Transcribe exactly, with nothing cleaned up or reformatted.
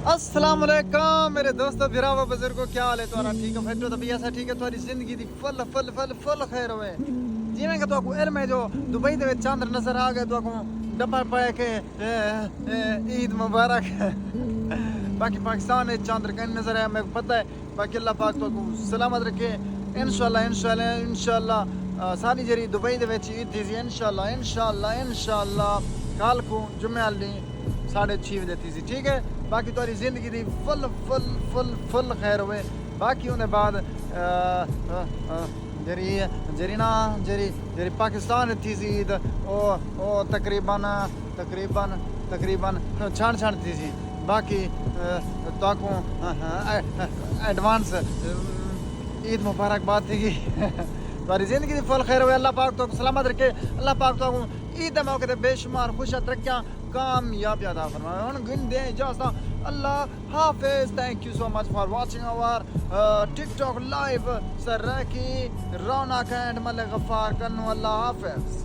السلام علیکم میرے دوستو، بھراوو، بزرگو، کیا حال ہے تہاݙا؟ ٹھیک ہے؟ فٹ ہو؟ طبیعت سا ٹھیک ہے؟ تہاݙی زندگی دی فل فل فل فل خیر ہوئے۔ جیویں کہ تہاکوں علم ہے جو دبئی دے وچ چندر نظر آ ڳئے، تہاکوں ݙپا پئے کہ اے، اے، عید مبارک۔ باقی پاکستان وچ چندر کہیں نظر آیا، میکوں پتہ ہے۔ باقی اللہ پاک تہاکوں سلامت رکھے۔ انشاءاللہ، انشاءاللہ، انشاءاللہ، آ، ساݙی جیڑھی دبئی دے وچ عید تھیسی، انشاءاللہ، انشاءاللہ، انشاءاللہ، کل کوں جمعے والے ݙینہہ ساڑھے چھی وڄے تھیسی، ٹھیک ہے؟ باقی تہاݙی زندگی دی فل، فل، فل، فل خیر ہوئے۔ باقی اوندے بعد، آ، آ، آ، جیڑھی، جیڑھی نا، جیڑھی، جیڑھی پاکستان وچ تھیسی عید، او، او تقریباً، تقریباً، تقریباً چھݨ چھݨ تھیسی۔ باقی، آ، تہاکوں، آ، آ، آ، ایڈوانس، آ، عید مبارکباد تھی ڳئی۔ تہاݙی زندگی دی فل خیر ہوئے، اللہ پاک تہاکوں سلامت رکھے، اللہ پاک تہاکوں عید دے موقع تے بے شمار خوشیاں، ترقیاں، کامیابیاں عطا فرمائے۔ ہݨ گھندے ہیں اجازت، اللہ حافظ۔ Thank you so much for watching our, uh, TikTok live. سرائیکی رونق اینڈ ملک غفار کنوں، اللہ حافظ۔